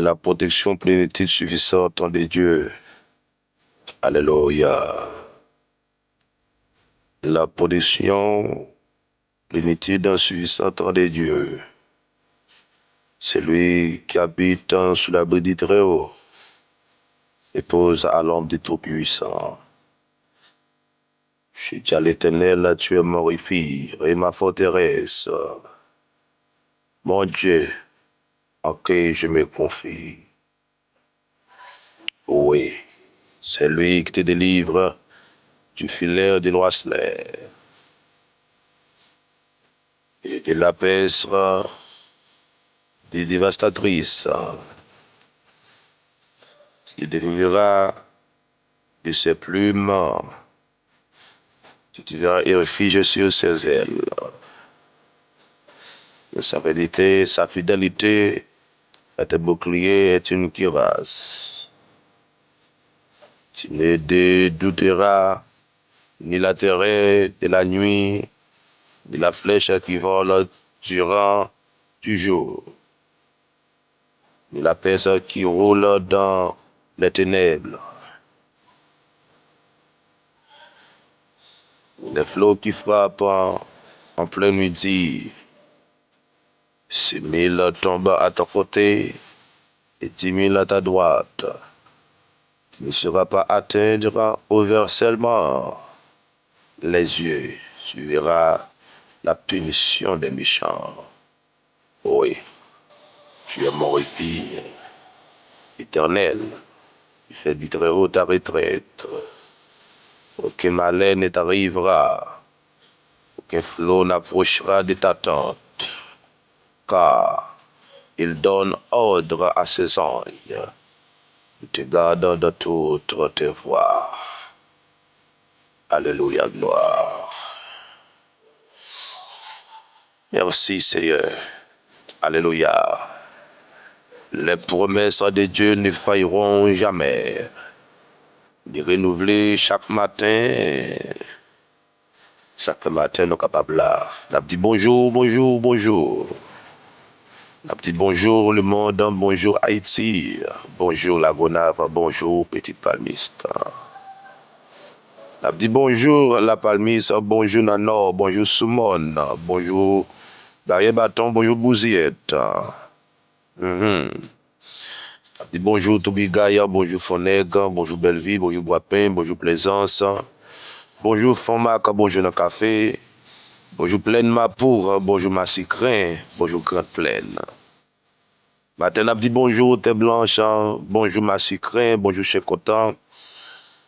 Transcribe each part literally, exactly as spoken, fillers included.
La protection, plénitude suffisante de Dieu. Alléluia. La protection, plénitude suffisante de Dieu. Celui qui habite sous l'abri du Très-Haut repose à l'ombre du Tout-Puissant. Je dis à l'Éternel, tu es mon refuge et ma forteresse. Mon Dieu, en qui je me confie. Oui, c'est lui qui te délivre du filet de l'oiseleur et de la peste dévastatrice. Il te délivrera de ses plumes. Tu te verras et réfugié sur ses ailes. Sa verite, sa fidelite est un bouclier et une cuirasse. Tu ne te douteras ni la terreur de la nuit, ni la flèche qui vole durant du jour, ni la peste qui roule dans les ténèbres. Les flots qui frappent en, en plein midi. Si mille tombent à ton côté et dix mille à ta droite, tu ne seras pas atteint. Ouvre seulement les yeux, tu verras la punition des méchants. Oui, tu es mon refuge éternel. Tu fais du Très-Haut ta retraite. Aucun malheur ne t'arrivera. Aucun flot n'approchera de ta tente, car il donne ordre à ses anges de te garder dans toutes tes voies. Alléluia, gloire. Merci, Seigneur. Alléluia. Les promesses de Dieu ne failleront jamais. Li renouvle chak maten. Sa k fè maten nou kapab la. N ap di bonjou, bonjou, bonjou. N ap di bonjou, lemonn, bonjou, Ayiti, bonjou, Lagonav, bonjou, Petit Palmiste. N ap di bonjou, Lapalmis, bonjou, nan Nò, bonjou, sou Mòn, bonjou, Baryè Baton, bonjou, Bouziyèt. Mhm. N ap di bonjou, Toubigay, bonjou, Fonnèg, bonjou, Bèlvi, bonjou, Bwapen, bonjou, Plezans, bonjou, Fon Mak, bonjou, Nan Kafe, bonjou, Plèn Mapou, bonjou, Masikren, bonjou, Grand Plaine. Maten n ap di bonjou, Tè Blanch, bonjou, Masikren, bonjou, Chen Kontan,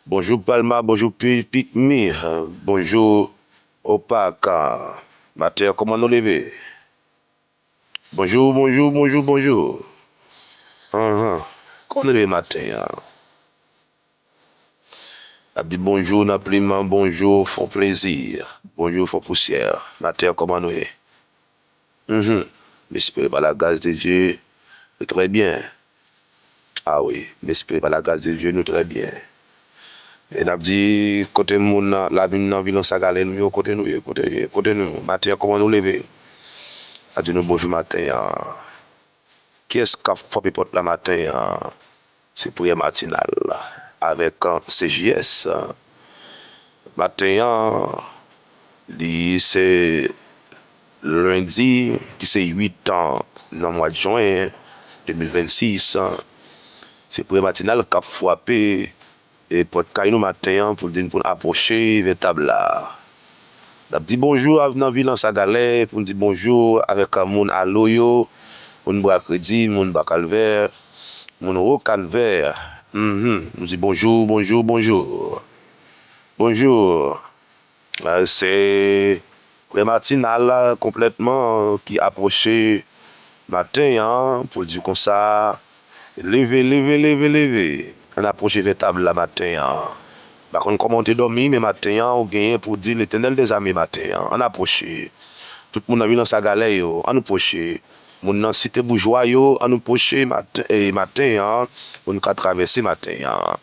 bonjou, Palma, bonjou, Pi-, Pikmi, bonjou, Opak. Maten an, kòman nou leve? Bonjou, bonjou, bonjou, bonjou. Anhan. Kòman nou leve maten an? N ap di bonjou nan plim, bonjou Fon Plezi, bonjou Fon Pousyè. Maten an, kòman nou ye? Mhm. M espere pa la gras de Dye, nou trè byen. A wi, m espere pa la gras de Dye, nou trè byen. E n ap di, kote moun nan, lavi m nan, vil Anse à Galets nou yo, kote nou ye, kote nou ye, kote nou? Maten an, kòman nou leve? N ap di nou bonjou maten an. Kiyès k ap frape pòt la maten an? Se Priyè Matinal avèk, euh, C J S. Maten an, li se lendi, ki se uit an nan mwa jen de mil vennsis. Se Priyè Matinal k ap frape e pòt kay nou maten an pou l di n pou n apwoche vè tab la. N ap di bonjou a, nan vil Anse à Galets, pou n di bonjou avèk moun Alo yo, moun Bwa Kredi, moun Bwa Kalvè, moun Wo Kalvè. Mhm. Nou di bonjou, bonjou, bonjou. Bonjou. Euh, se Priyè Matinal la, konplètman, ki apwoche maten an, pou di konsa, leve, leve, leve, leve. Ann apwoche vè tab la maten an. M pa konn kòman w te dòmi, men maten an, ou genyen pou di Letènèl dèzame maten an. Ann apwoche. Tout moun nan vil Anse à Galets yo, ann nou pwoche. Moun nan Site Boujwa yo, ann nou pwoche maten, e, maten an, pou n ka travèse maten an.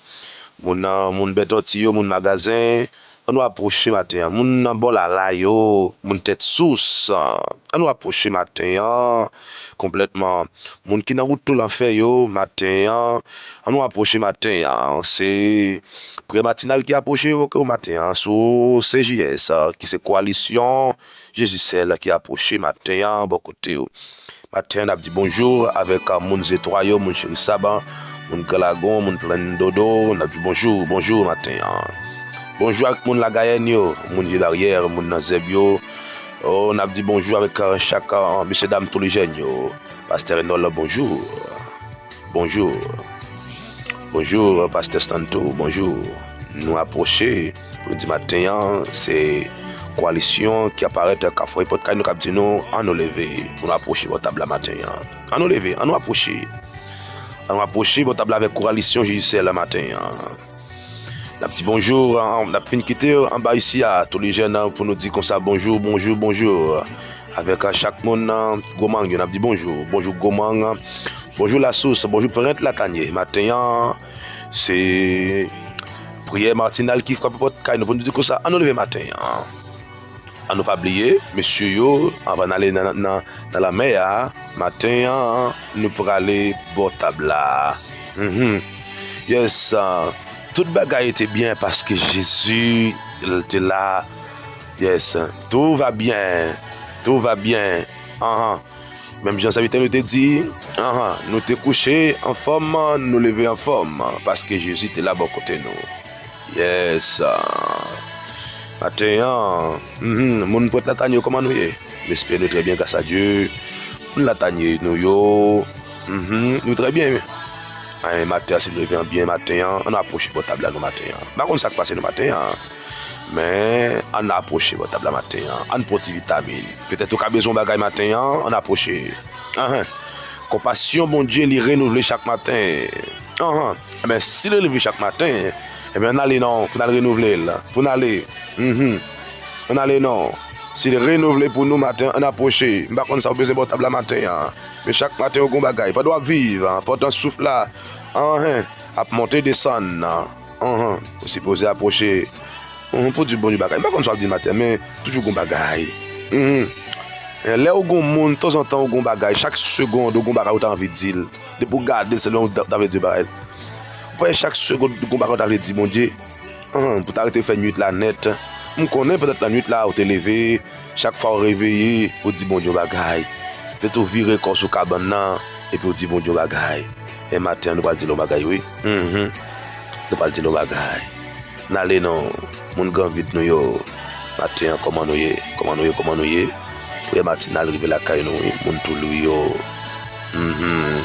Moun nan, moun Bètòti yo, moun Magazen, ann nou apwoche maten an. Moun nan bò Lala yo, moun Tèt Sous, Ann nou apwoche maten an konplètman. Moun ki nan wout tou lanfè yo, maten an, ann nou apwoche maten an. Se priyè matinal ki apwoche yo, ke w maten an, sou C J S, ki se Koalisyon Jezi Sèl ki apwoche maten an bò kote w. Maten an, n ap di bonjou avèk, a, moun Zetwa yo, moun Cheri Saba, moun Gran Lagon, moun Plann Dodo, n ap di bonjou, bonjou maten an. Bonjou ak moun Lagayèn yo, moun Vye Baryè, moun nan Zèb yo. O, n ap di bonjou avèk, a, chak, a, mesye dam tou le jèn yo. Pastè Renòl, bonjou. Bonjou. Bonjou, Pastè Stantou, bonjou. Nou apwoche pou nou di maten an, se Koalisyon ki aparèt Kafou Ipòt kay nou k ap di nou, ann nou leve pou nou apwoche bò tab la maten an. Ann nou leve, ann nou apwoche. Ann nou apwoche bò tab la avèk Koalisyon Jezi Sèl la maten an. N ap di bonjou, an, n ap fin kite anba isi a, tou le jèn an, pou nou di konsa bonjou, bonjou, bonjou. Avèk, a, chak moun, an, Gwomang yo, n ap di bonjou. Bonjou Gwomang, bonjou Lasous, bonjou Pwent Latanye. Maten an, se priyè matinal ki frape pòt kay nou pou nou di konsa, ann nou leve maten an. Ann nou pa bliye, mesye yo, anvan n ale nan, nan, nan lanmè a, maten an, nou prale bò tab la. Mhm. Yes, a, tout bagay te byen paske Jezi, l te la. Yes, tout va bien, tout va bien. Anhan. Menm jan sèvitè nou te di, anhan, nou te kouche anfòm, nou leve anfòm, paske Jezi te la bò kote nou. Yes. Maten an, mhm, moun Pwent Latanye yo, kòman nou ye? M espere nou trè byen, gras a Dye. Moun Latanye nou yo, mhm, nou trè byen. Ay, maten an, si nou leve an byen maten an, ann apwoche bò tab la nou maten an. M pa konn sa k pase nou maten an. Men, ann apwoche bò tab la maten an. Ann pran ti vitamin. Petèt ou ka bezwen yon bagay maten an, ann apwoche. Anhan. Konpasyon Bondye, li renouvle chak maten. Anhan. Enben, si li renouvle chak maten, enben, ann ale non, pou n al renouvle l. Pou n ale. Mhm. Ann ale non. Si li renouvle pou nou maten, ann apwoche. M pa konn sa w bezwen bò tab la maten an. Men chak maten ou gon bagay. Pandan w ap viv, an, pandan souf la, anhen, ap monte desann, anhan, ou sipoze apwoche. Mhm, pou di Bondye bagay. M pa konn sa w ap di maten, men toujou gon bagay. Mhm. Lè ou gon moun, tanzantan ou gon bagay, chak segond ou gon bagay ou ta anvi di l. Depi w gade, se lè ou ta, ta vle di bagay. Ou pa wè chak segond ou gon bagay ou ta vle di Bondye. Anhan, pou ta rete fè nwit la nèt. M konnen petèt nan nwit la ou te leve, chak fwa ou reveye, ou di Bondye yon bagay. Petèt ou vire kò w sou kabann nan, epi ou di Bondye yon bagay. E maten an, nou pral di l yon bagay, wi. Mhm. Nou pral di l yon bagay. N ale non, moun Granvit nou yo. Maten an, kòman nou ye? Kòman nou ye? Kòman nou ye? Priyè matinal rive lakay nou, wi. Moun Toulwi yo. Mhm.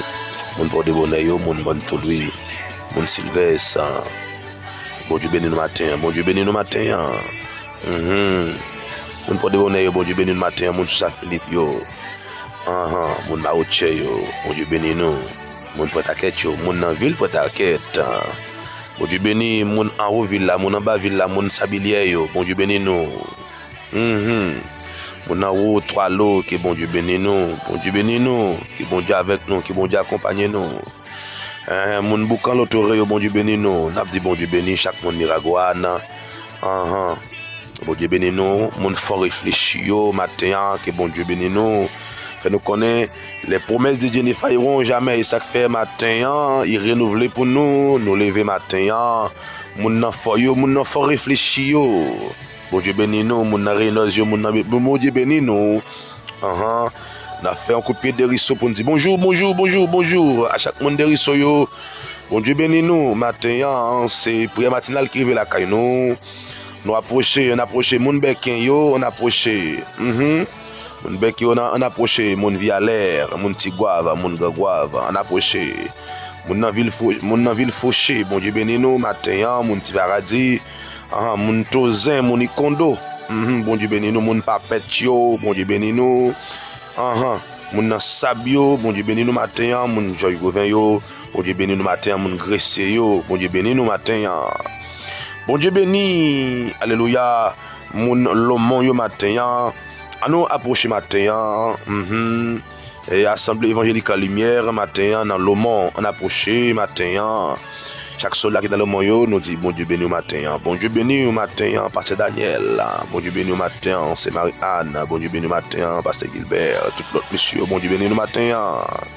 Moun Pòdebonè yo, moun Bòn Toulwi. Moun Silvès. Bondye beni nou maten an. Bondye beni nou maten an. Mhm. Moun Pòdebonè yo, Bondye beni nou maten an. Moun Sousa Filip yo. Anhan. Moun Mawotchè yo, Bondye beni nou. Moun Pwentrakèt yo, moun nan vil Pwentrakèt. Bondye beni moun anwo vil la, moun anba vil la, moun Sabilyè yo, Bondye beni nou. Mhm. Moun anwo Twalo, ke Bondye beni nou. Bondye beni nou. Ke Bondye avèk nou, ke Bondye akonpanye nou. Enhen, moun Boukan Lotore yo, Bondye beni nou. N ap di Bondye beni chak moun Miragwàn. Anhan. Bondye beni nou. Moun Fò Reflechi yo, maten an, ke Bondye beni nou. Fè nou konnen, les promesses de Dieu ne failleront jamais. E sa k fè maten an, i renouvle pou nou. Nou leve maten an. Moun nan Fò yo, moun nan Fò Reflechi yo. Bondye beni nou, moun nan Reynoz yo, moun nan Be-, Bondye beni nou. Anhan. N ap fè yon kout pye Deriso pou n di bonjou, bonjou, bonjou, bonjou a chak moun Deriso yo. Bondye beni nou. Maten an, se priyè matinal ki rive lakay nou. Nou apwoche, ann apwoche. Moun Bèken yo, ann apwoche. Mhm. Moun Bèken yo, ann, ann apwoche. Moun Vyalè, moun Tigwav, moun Grangwav, ann apwoche. Moun nan vil Fo-, moun nan vil Foche, Bondye beni nou. Maten an, moun Ti Paradi, anhan, moun Tozen, moun Ikondo. Mhm, Bondye beni nou. Moun Papèt yo, Bondye beni nou. Anhan. Moun nan Sab yo, Bondye beni nou maten an. Moun Jòj Goven yo, Bondye beni nou maten an. Moun Gresye yo, Bondye beni nou maten an. Bondye beni, alelouya, moun Lomon yo maten an. Ann nou apwoche maten an. Mhm. E Asanble Evanjelik Limyè maten an nan Lomon, ann apwoche maten an. Chak sòlda ki nan lemonn yo, nou di Bondye beni w maten an. Bondye beni w maten an, Pastè Daniel. Bondye beni w maten an, Sè Marie Anne. Bondye beni w maten an, Pastè Gilbert. Tout lòt mesye yo, Bondye beni nou maten an.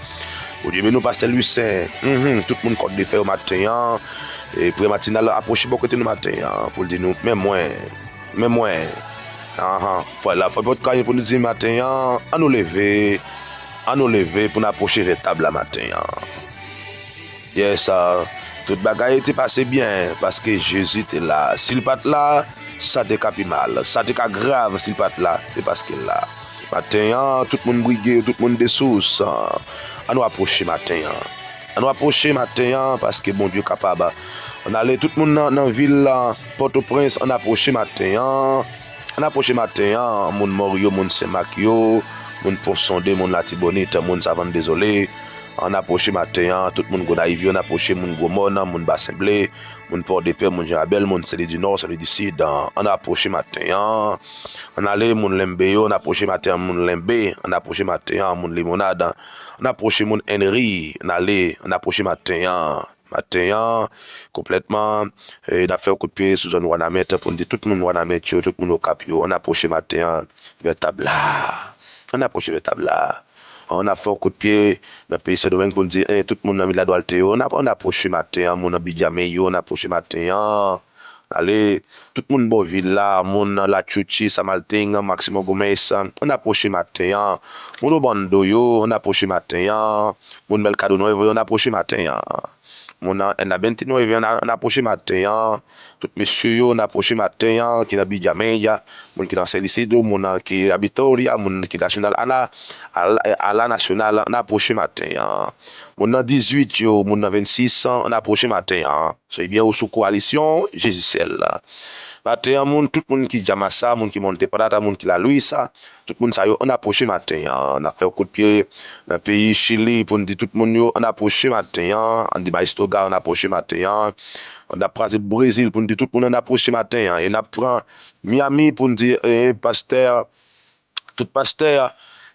Bondye beni w, Pastè Lucien. Mhm, tout moun kòd de fè yo maten an. E prè matinal la apwoche bò kote nou maten an pou l di nou, men mwen, men mwen. Anhan, fwa la, fò pòt kay pou nou di maten an, an nou leve, an nou leve pou n apwoche vè tab la maten an. Yes, ah, tout bagay te pase byen paske Jezi te la. Si l pa t la, sa te ka pi mal. Sa te ka grav si l pa t la, se paske l la. Maten an, tout moun brige yo, tout moun desous. An nou apwoche maten an. An nou apwoche maten an paske Bondye kapab. Ann ale tout moun nan, nan vil la, Pòtoprens, ann apwoche maten an. Ann apwoche maten an, moun Mòri yo, moun Senmak yo, moun Pon Sonde, moun Latibonit, moun Savann Dezole. Ann apwoche maten an, tout moun Gonayiv yo, ann apwoche moun Gwomòn, moun Basen Ble, moun Pòdepè, moun Jan Rabèl, moun Senlwi di Nò, Senlwi di Sid. Ann apwoche maten an. Ann ale moun Lenbe yo, ann apwoche maten an, moun Lenbe, ann apwoche maten an, moun Limonad, ann apwoche moun Enri, ann ale, ann apwoche maten an. Maten an, konplètman, e, n ap fè yon kout pye sou zòn Wanament pou n di tout moun Wanament yo, tout moun Okap yo, ann apwoche maten an vè tab la. Ann apwoche vè tab la. Ann ap fè yon kout pye nan peyi Sendomeng pou n di, eh, tout moun nan Miladwalite yo, ann ap, ann apwoche maten an, moun nan Bidjamey yo, ann apwoche maten an. Ale, tout moun bò vil la, moun nan Latchouchi, Samaltengan, Maximo Gomez, ann apwoche maten an. Moun Obando yo, ann apwoche maten an. Moun Mèlkado Nuevo yo, ann apwoche maten an. Moun nan N A Benti Nueve, ann a, ann apwoche maten an. Tout mesye yo, ann apwoche maten an, ki nan Bidjamey, moun ki nan San Isidro, moun nan ki Abitoria, moun ki Nasyonal Ala, Ala, Ala Nasyonal, ann apwoche maten an. Moun nan dizuit yo, moun nan vennsis, ann apwoche maten an. Soyez bien ou sou Koalisyon Jezisèl. Maten an, moun, tout moun ki Djamasa, moun ki Monte Plata, moun ki La Luisa, tout moun sa yo, ann apwoche maten an. N ap fè yon kout pye nan peyi Chili pou n di tout moun yo, ann apwoche maten an. Ann di Maestro Ga, ann apwoche maten an. N ap kraze Brezil pou n di tout moun, ann apwoche maten an. E n ap pran Miami pou n di, eh, pastè, tout pastè,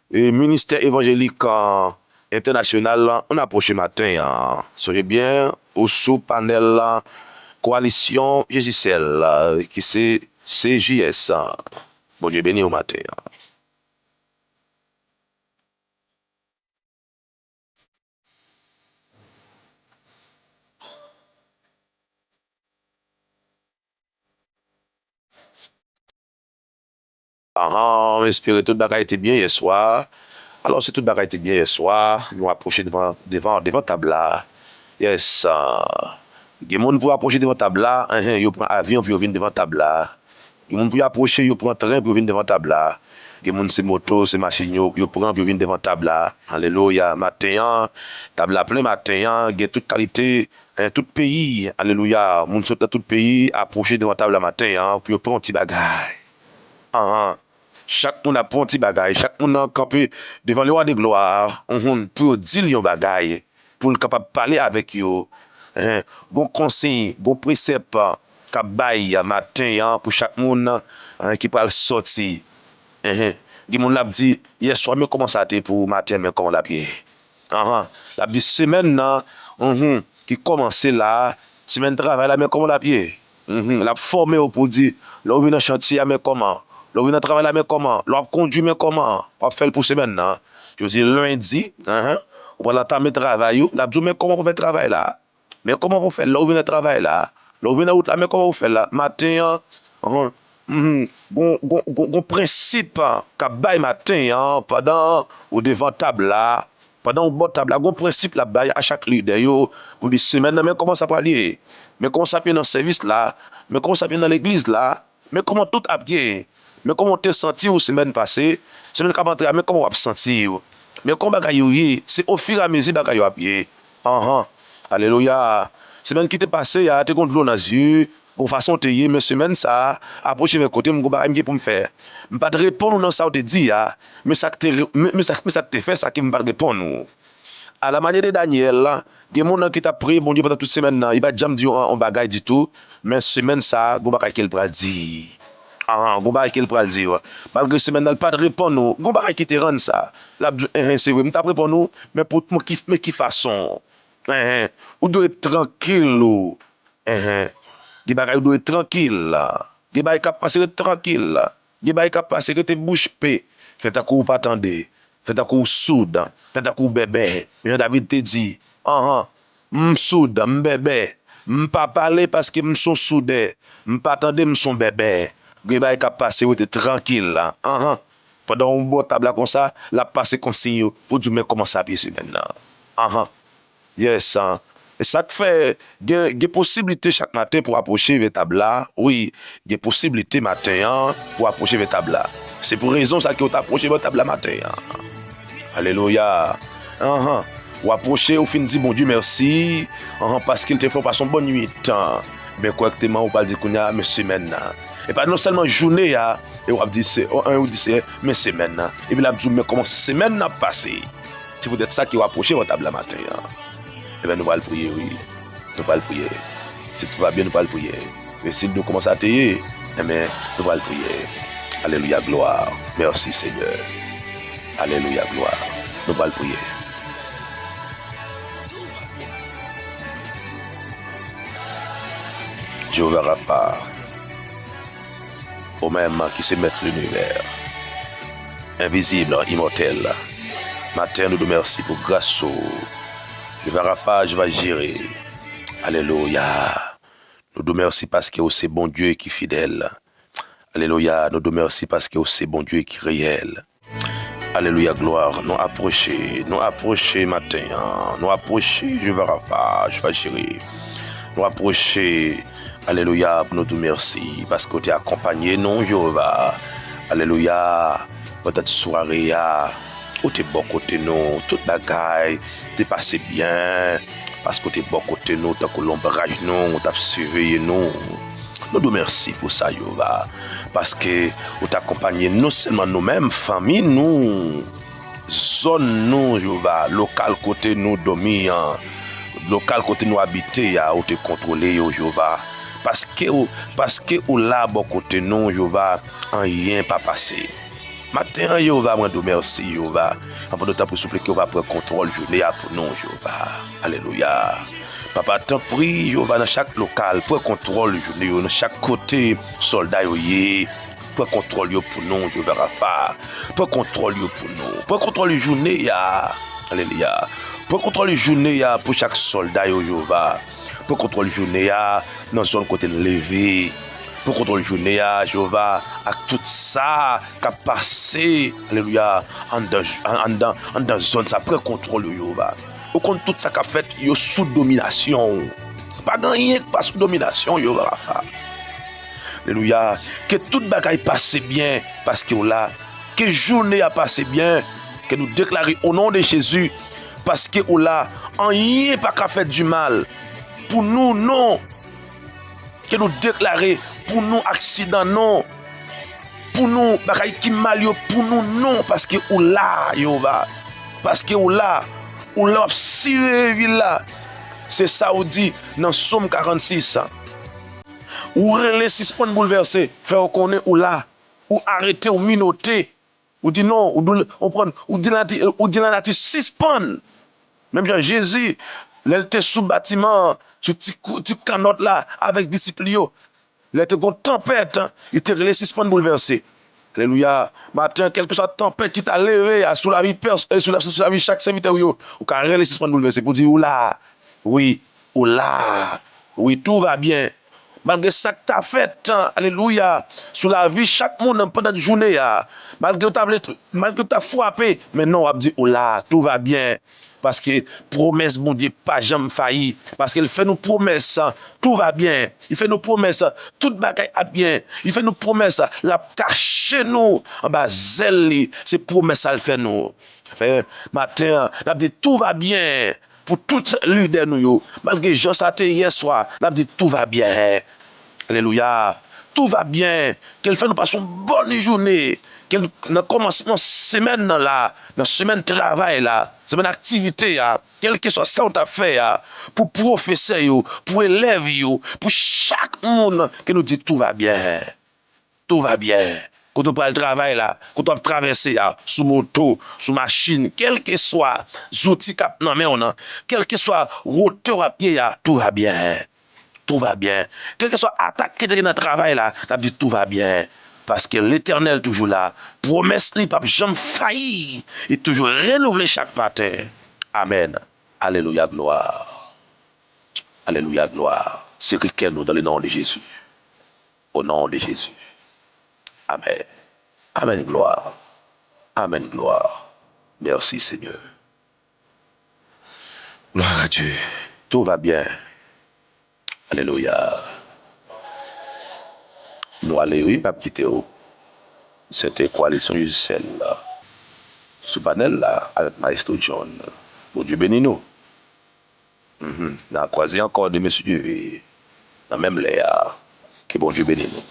e ministè evanjelik, ah, entènasyonal la, ann apwoche maten an. Sonje byen, ou sou panèl la, Koalisyon Jezisèl, ah, ki se C J S. Bondye beni w maten an. Ahan, m espere tout bagay te byen yèswa. Alò, si tout bagay te byen yèswa, nou apwoche devan, devan, devan tab la. Yes, ah, gen moun pou apwoche devan tab la, enhen, yo pran avyon pou yo vin devan tab la. Gen moun pou yo apwoche, yo pran tren pou yo vin devan tab la. Gen moun se moto, se machin yo, yo pran pou yo vin devan tab la. Alelouya. Maten an, tab la plen maten an, gen tout kalite, en, tout peyi. Alelouya. Moun sot nan tout peyi apwoche devan tab la maten an pou yo pran yon ti bagay. Ahan. Chak moun ap pran yon ti bagay. Chak moun nan kanpe devan le wa de glwa, mhm, pou yo di l yon bagay, pou l kapab pale avèk yo. Enhen. Gon konsiy, gon presèp, ah, k ap bay maten an pou chak moun, enhen, ki pral sòti. Enhen. Gen moun l ap di, yèswa, men kòman sa te pou maten an, men kòman l ap ye? Ahan. L ap di, semèn nan, mhm, ki kòmanse la, semèn travay la, men kòman l ap ye? Mhm. L ap fòme w pou di, lè w vin nan chantye a, men kòman? Lè w vin nan travay la, men kòman? Lè w ap kondui, men kòman? W ap fè l pou semèn nan. Jodi lendi, enhen, ou pral antame travay ou, l ap di w, men kòman pou fè travay la? Men kòman pou fè l lè w vin nan travay la? Lè w vin nan wout la, men kòman pou fè l la? Maten an, mhm, mhm, gon, gon, gon, gon prensip, ah, k ap bay maten an pandan ou devan tab la. Pandan ou bò tab la, gon prensip l ap bay a chak lidè yo pou di semèn nan, men kòman sa pral ye. Men kòman sa ap ye nan sèvis la. Men kòman sa ap ye nan legliz la. Men kòman tout ap ye. Men kòman w te santi w semèn pase. Semèn k ap antre a, men kòman w ap santi w. Men kòman bagay yo ye. Se ofiramezi bagay yo ap ye. Anhan. Alelouya. Semèn ki te pase a, te gon dlo nan zye. Gon fason w te ye, men semèn sa a, apwoche vè kote m, gon bagay m gen pou m fè. M pa t reponn ou nan sa w te di a, men sa k te, men, men sa, men sa k te fè sa ke m pa t reponn ou. A la manyè de Danyèl, gen moun nan ki t ap priye Bondye pandan tout semèn nan, li pa t janm di yon, yon bagay ditou, men semèn sa a, gon bagay ke l pral di. Ahan, gon bagay ke l pral di. Malgre semèn nan, l pa t reponn ou, gon bagay ki te rann sa. L ap di, enhen, se vre, m t ap reponn ou, men pou, men ki, men ki fason? Enhen. Ou dwe trankil ou. Enhen. Gen bagay ou dwe trankil la. Gen bagay k ap pase, ret trankil la. Gen bagay k ap pase, rete bouch pe. Fè tankou ou pa tande. Fè tankou ou soud. Fè tankou ou bèbè. Men jan David te di, anhan, m soud, m bèbè. M pa pale paske m se yon soudè. M pa tande, m se yon bèbè. Gen bagay k ap pase, rete trankil la. Anhan. Pandan ou bò tab la konsa, l ap pase konsiy yo pou di w men kòman sa ap ye semèn nan. Anhan. Yes, an. E sa k fè gen, gen posiblite chak maten pou apwoche vè tab la. Wi, gen posiblite maten an pou apwoche vè tab la. Se pou rezon sa ke w ta apwoche vè tab la maten an. Alelouya. Anhan. W apwoche, ou fin di Bondye mèsi. Anhan, paske l te fè w pase yon bòn nwit. Men kòrèkteman, ou pral di kounye a, men semèn nan. E pa non sèlman jounen a, e w ap di se, o, an, ou di se, men semèn nan. Epi l ap di w, men kòman semèn nan ap pase. Se poutèt sa ke w apwoche bò tab la maten an. Ebyen, nou pral priye, wi. Nou pral priye. Si tout va byen, nou pral priye. Men si nou kòman sa te ye, enben, nou pral priye. Alelouya, glwa. Mèsi, Senyè. Alelouya, glwa. Nou pral priye. Jewova Rafa, ou menm ki se mèt linivè, envizib, imòtèl, maten an, nou di w mèsi pou gras ou. Jewova Rafa, Jewova Jire. Alelouya. Nou di w mèsi paske ou se Bondye ki fidèl. Alelouya. Nou di w mèsi paske ou se Bondye ki reyèl. Alelouya, glwa. Nou apwoche, nou apwoche maten an. Nou apwoche, Jewova Rafa, Jewova Jire. Nou apwoche, alelouya, pou nou di w mèsi, paske w te akonpanye nou, Jewova. Alelouya, pandan sware a, ou te bò kote nou, tout bagay te pase byen, paske w te bò kote nou, tankou lonbraj nou, ou t ap siveye nou. Nou di w mèsi pou sa, Jewova, paske ou t akonpanye non sèlman nou menm, fanmi nou, zòn nou, Jewova, lokal kote nou dòmi an, lokal kote nou abite a, ou te kontwole yo, Jewova. Paske ou, paske ou la bò kote nou, Jewova, anyen pa pase. Maten an, Jewova, mwen di w mèsi, Jewova. Anvan nou tanpri souple ke w va pran kontwòl jounen an pou nou, Jewova. Alelouya. Papa, tanpri, Jewova, nan chak lokal, pran kontwòl jounen yo, nan chak kote sòlda yo ye, pran kontwòl yo pou nou, Jewova Rafa. Pran kontwòl yo pou nou. Pran kontwòl jounen an. Alelouya. Pran kontwòl jounen an pou chak sòlda yo, Jewova. Pran kontwòl jounen an nan zòn kote n leve. Pran kontwòl jounen an, Jewova, ak tout sa k ap pase, alelouya, anndan, anndan, anndan zòn sa. Pran kontwòl yo, Jewova. Ou konn tout sa k ap fèt, yo sou dominasyon w. Pa gen anyen ki pa sou dominasyon w, Jewova Rafa. Alelouya. Ke tout bagay pase byen, paske w la. Ke jounen an pase byen. Ke nou deklare, o non de Jezi, paske w la, anyen pa ka fè di mal pou nou, non. Ke nou deklare, pou nou, aksidan, non. Pou nou, bagay ki mal yo, pou nou, non. Paske w la, Jewova. Paske w la. W la, w ap siveye vil la. Se sa w di nan Sòm karannsis. Ou rele, sispann boulvèse, fè yo konnen ou la. Ou arete, ou minote. Ou di non, ou di, ou pran, ou di lanati, ou di lanati sispann. Menm jan Jezi, lè l te sou batiman an, sou ti kou, ti kannòt la, avèk disip li yo, lè te gon tanpèt, li te rele sispann boulvèse. Alelouya. Maten an, kèlkeswa tanpèt ki ta leve a, sou lavi pès-, e sou la, sou lavi chak sèvitè w yo, ou ka rele sispann boulvèse pou di ou la. Wi, ou la. Wi, tout va byen. Malgre sa k ta fèt, alelouya, sou lavi chak moun nan pandan jounen an, malgre w ta vle, malgre w ta frape, men non, w ap di, ou la, tout va byen. Paske pwomès Bondye pa janm fayi. Paske l fè nou pwomès, tout va byen. Li fè nou pwomès, tout bagay ap byen. Li fè nou pwomès, l ap kache nou anba zèl li. Se pwomès sa l fè nou. Fè maten an, n ap di, tout va byen. Pou tout lidè nou yo, malgre jan sa te ye yè swa, n ap di, tout va byen. Alelouya. Tout va byen. Ke l fè nou pase yon bòn jounen. Ke l, nan kòmansman semèn nan la, nan semèn travay la, semèn aktivite a, kèlkeswa sa w t ap fè a, pou pwofesè yo, pou elèv yo, pou chak moun, ke nou di, tout va byen. Tout va byen. kote w pral travay la, kote w ap travèse a, sou moto, sou machin, kèlkeswa zouti k ap nan men w nan, kèlkeswa wotè w ap ye a, tout va byen. Tout va byen. Kèlkeswa atak ki te gen nan travay la, n ap di tout va byen. Paske Letènèl toujou la. Pwomès li p ap janm fayi. Li toujou renouvle chak maten. Amèn. Alelouya, glwa. Alelouya, glwa. Sekre kè nou dans le nom de Jésus. Au nom de Jésus. Amèn. Amèn, glwa. Amèn, glwa. Merci, Seigneur. Gloire à Dieu. Tout va bien. Alelouya. Nou ale, wi, n ap kite w. Se te Coalition Judiciaire la. Sou panèl la, avèk Maestro John. Bondye beni nou. Mhm. N a kwaze ankò demen si Dye vle. Nan menm lè a. Ke Bondye beni nou.